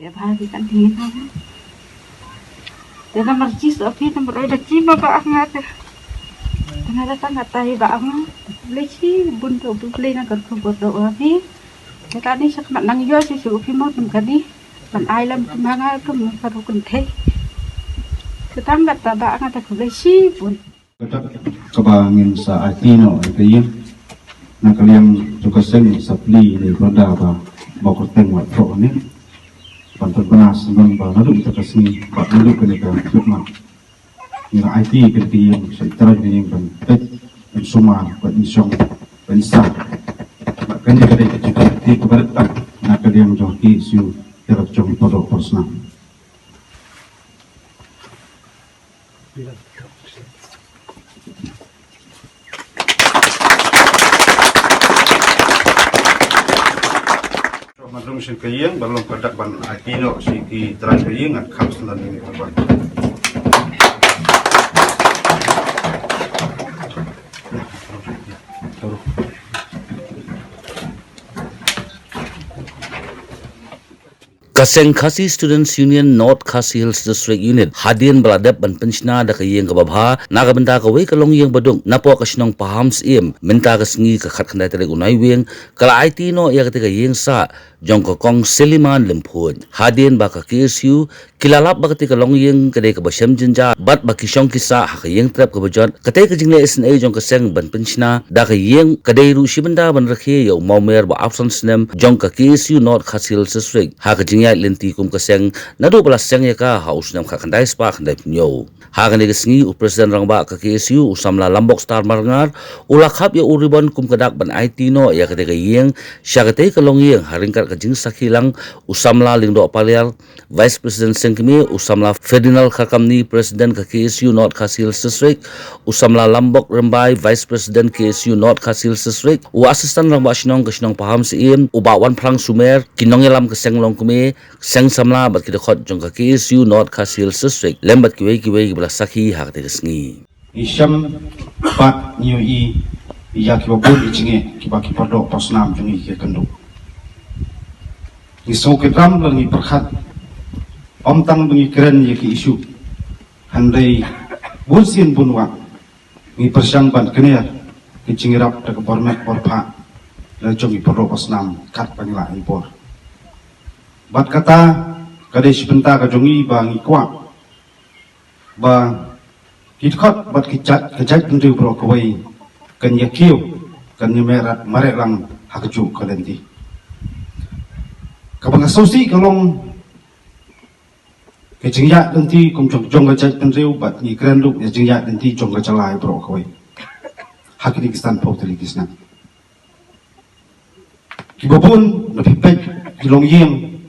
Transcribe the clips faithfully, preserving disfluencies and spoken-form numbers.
Te ba hi kan ding na. Te na marchi so phi na mroi da chi ma ba nga te. Te na da tang ta hi ba nga. Le chi bun to bu le na kan ko ko do wa phi. Te ka ni sak mat nang yo si si u phi mo tum ka ni. Kan ai lam tum ha nga tum ka ru kun the. Te tang ta ba nga ta ko le chi bun. Kata kaba ngin sa aiti noh ïa ka ïing na ka liang jong ka seng sa plie ïa ka da ba ba kyrteng wat proh ne. Ban pynpanas ngan ba naduh ita ka sngi ba naduh kane ka khidmat. Ngin aiti ka ka ïing sa ita ka ïing ban peit ban sumar ban insong ban sa. Ba kane ka dei ka jingkyrti kaba rit na ka liang jong ki issue ïa ka jong i paralok parasnam. Mandrum shin ka ïing ba long ka dak ban aiti noh shi ki trai ka ïing ngan kham slan ni ka ban. Ka seng Khasi Students Union North Khasi Hills District Unit hadien ba la dep ban pynshna da ka ïing kaba bha na ka bynta kawei ka longïing baduk napoh ka shnong Pahamsyiem mynta ka sngi ka khatkhyndai tarik u Naiwieng ka la aiti noh ïa kata ka ïing sah jong ka Kong Seliman Lymphuid hadien ba ka K S U ki la lap ba kata ka longïing ka dei kaba shem jynjar bad ba ki shong ki sah ha ka ïing trep kaba jot. Kata ka jingleh isynei jong ka seng ban pynshna da ka ïing ka dei ruh shi bynta ban rakhe ïa u mawmer ba arphew san snem jong ka K S U North Khasi Hills District ha ka jingïaid lynti kum ka seng naduh ba la seng ïa ka ha u snem khatkhyndai spah khyndaiphew hynñiew. Ha kane ka sngi u President Rangbah ka K S U u samla Lambok Star Marngar u la khap ïa u ribon kum ka dak ban aiti noh ïa kata ka ïing sha kata ka longïing ha ryngkat ka jingsakhi lang u samla Lyngdoh Paliar Vice President Seng Kmie, u samla Ferdinand Kharkamni, President ka K S U North Khasi Hills District, u samla Lambok Rymbai, Vice President K S U North Khasi Hills District, u Assistant Rangbah Shnong ka shnong Pahamsyiem, u Bah Wanphrang Sumer, ki nongïalam ka seng longkmie, seng samla bad ki dkhot jong ka K S U North Khasi Hills District, lem bad kiwei kiwei kiba la sakhi ha kata ka sngi. Ngi shem bad ngi ïohi ïa kiba bun ki jingeh kiba ki paralok parsnam jong ngi ki kynduh. Ngi sngew kynram lane ngi pyrkhat, ym tang ba ngi kren ïa ki issue, hynrei bun sien bun wah ngi pyrshang ban kner ki jingïarap da ka bor met bor phah la jong ki paralok parsnam katba ngi lah ïa ki bor. Bad kata ka dei shi bynta ka jong ngi ba ngi kwah ba ki dkhot bad ki jait, ka jaitbynriew baroh kawei kan ïa kiew, kan ïa mareh, mareh lang ha kajuh ka lynti. Kaba nga sngewsih ka long ka jingïaid lynti kum jong, jong ka jaitbynriew bad ngi kren ruh ïa jingïaid lynti jong ka jylla baroh kawei ha kine ki sanphew tylli ki snem. Kiba bun na phi peit ki longïing,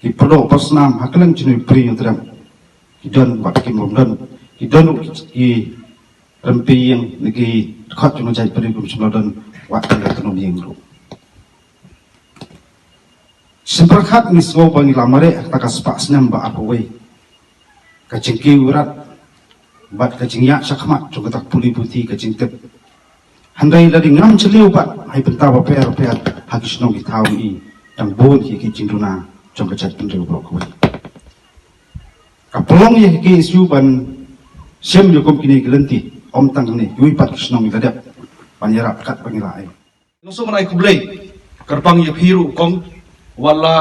ki paralok parsnam ha kylleng jingïaid lynti ki don bad kim don, ki don ruh ki, ki rympei ïing ne ki dkhot jong ka jaitbynriew kim shym la don wat ki la tynnom ïing ruh. Shisien pyrkhat ngi sngew ba ngi la mareh ha kata ka spah snem ba arphew wei. Ka jingkiew rat bad ka jingïaid shakhmat jong kata ka pule puthi ka jingtip. Hynrei lada ngam jylliew bad ha ki bynta bapher bapher ha ki shnong ki thaw ngi dang bun ki, ki jingduna jong ka jaitbynriew baroh kawei. Ka pynlong ïa ka K S U ban shem ïa kum kine ki lynti, ym tang kine, kiwei pat ki shnong ngi la dep ban ïarap katba ngi lah. Nga sngewbha ban ai khublei kyrpang ïa phi ruh kong, wat la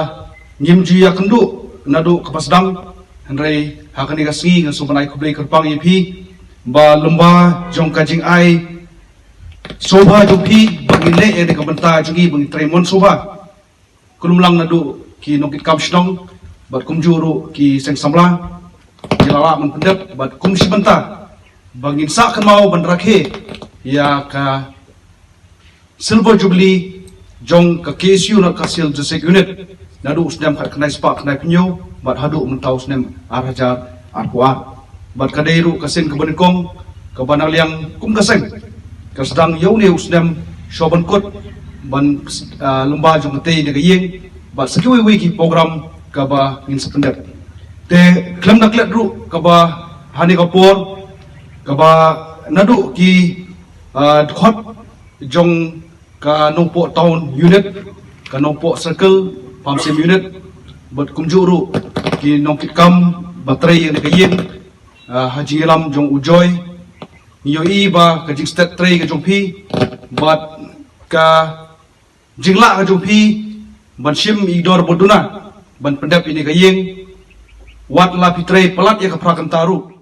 ngim ju ïakynduh naduh kaba sdang, hynrei ha kane ka sngi nga sngewbha ban ai khublei kyrpang ïa phi ba lyngba jong ka jingai sngewbha jong phi ba ngin leh ïa kane ka bynta jong ngi ba ngin trei mon sngewbha. Kumlang naduh ki nongkitkam shnong bad kumjuh ruh ki seng samla, ki la lah ban pyndep bad kum shi bynta ba ngin sah kynmaw ban rakhe ïa ka Silver Jubilee jong ka K S U North Khasi Hills District Unit naduh u snem khatkhyndai spah khyndaiphew hynñiew bad haduh mynta u snem ar hajar arphew ar. Bad ka dei ruh ka sien kaba nyngkong kaba na liang kum ka seng ka sdang ïa une u snem shuwa ban kut ban, ah, lyngba jong katei ne ka ïing bad sa kiwei wei ki program kaba ngin sa pyndep. Te khlem da klet ruh kaba ha kane ka por kaba naduh ki, ah, dkhot jong ka Nongpoh Town Unit, ka Nongpoh Circle, Pahamsyiem Unit, bad kumjuh ruh ki nongkitkam ba trei ïa kane ka ïing, ah, ha jingïalam jong u Joy. Ngi ïohi ba ka jingstet trei ka jong phi bad ka jinglah ka jong phi ban shim i dor ba duna ban pyndep ïa kane ka ïing, wat la phi trei palat ïa ka phra kynta ruh.